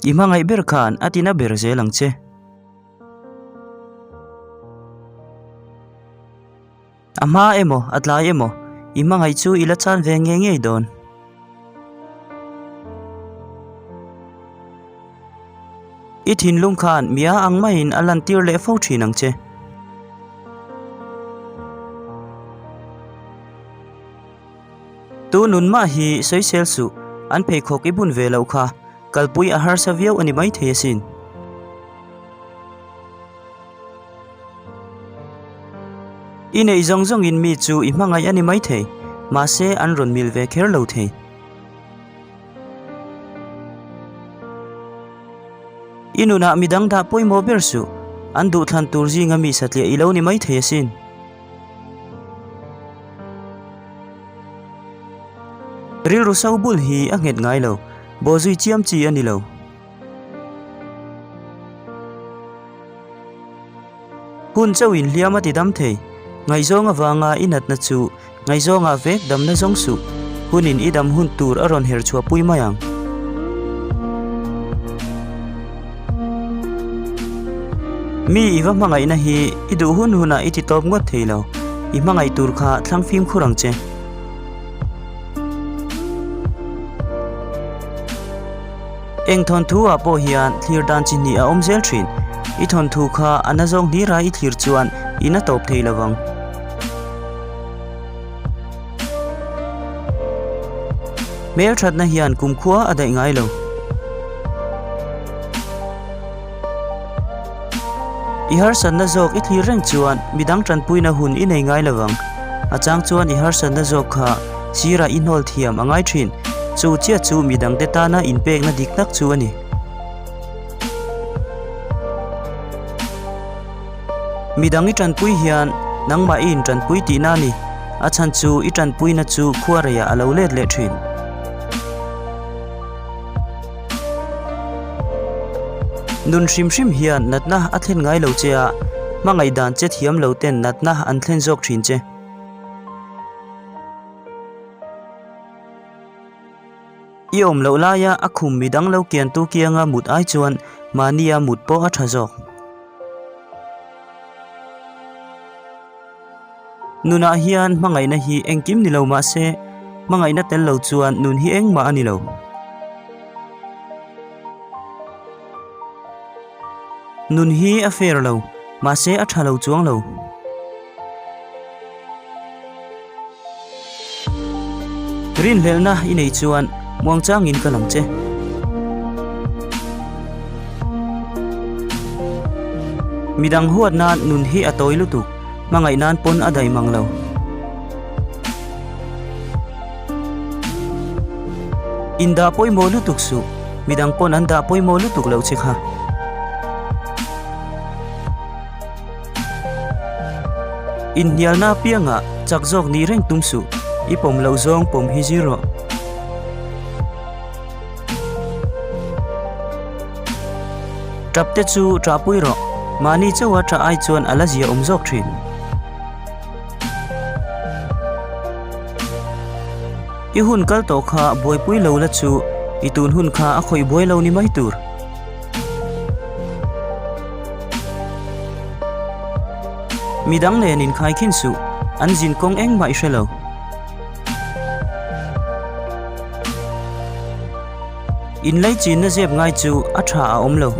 I hmangaih ber khan a tina ber zel ang che. A hma emaw, a tlai emaw, i hmangaih chu i la chan ve ngei ngei dawn. I thinlung khan mia ang maiin a lantir leh fo thin ang che. Tu nun mah hi sawisel suh, an pheikhawk i bun ve loh kha, kalpui a harsa viau a ni maithei asin. I neih zawng zawngin mi chu i hmangaih a ni maithei, mahse an rawn mil ve kher lo thei. I nunah midang dah pawimawh ber suh, an duhthlan tur zinga mi satliah i lo ni maithei asin. Rilru so bul hi a nghet ngai lo, bawhzui chiam chi a ni lo. Hun chauh in hliam a ti dam thei. Ngaihzawng avanga i natna chu ngaihzawngah vek damna zawng suh. Hunin i dam hun tur a rawn her chhuah pui mai ang. Mi i va hmangaihna hi i duh hun hunah i ti tawp ngawt thei lo. I hmangaih tur kha thlang fimkhur ang che. Eng thawnthu ah pawh hian thlir dan chi hnih a awm zel thin. I thawnthu kha a na zawng hlira i thlir chuan i na tawp thei lo vang. Hmelthatna hian kumkhua a daih ngai lo. I harsatna zawk i thlir reng chuan midang tanpuina hun i nei ngai lo vang. A chang chuan i harsatna zawk kha sirah i hnawl thiam a ngai thin. Chu chiah chu midangte tana inpekna dik tak chu a ni. Midang i tanpui hian nangmah i intanpui tihna a ni. A chhan chu i tanpuina chu khuareiah a lo let leh thin. Nun hrim hrim hian natna a thlen ngai lo che a, hmangaih dan che thiam lo ten natna an thlen zawk thin che. I awm loh laia a khum midang lo kiantu kianga mut ai chuan mahnia mut pawh a tha zawk. Nunah hian hmangaihna hi engkim ni lo mah se, hmangaihna tel lo chuan nun hi engmah a ni lo. Nun hi a fair lo, mahse a tha lo chuang lo. Rinhlelhna i nei chuan muangchangin ka lang che. Midang huat nan nun hi a tawi lutuk, hmangaih nan pawn a daih mang lo. In dah pawimawh lutuk suh, midang pawn an dah pawimawh lutuk loh che kha. Inhnialna apiangah chak zawk nih reng tum suh, i pawm loh zawng pawm hi zir rawh. Tap te chu ṭahpui rawh, mahni chauha ṭah ai chuan a la zia awm zawk ṭhin. I hun kal tawh kha buaipui lo la chu i tun hun kha a khawih buai lo ni mai tur. Midang nen inkhai khin suh, an zin kawng engmah i hre lo. Inlei chinna zep ngai chu a tha a awm lo.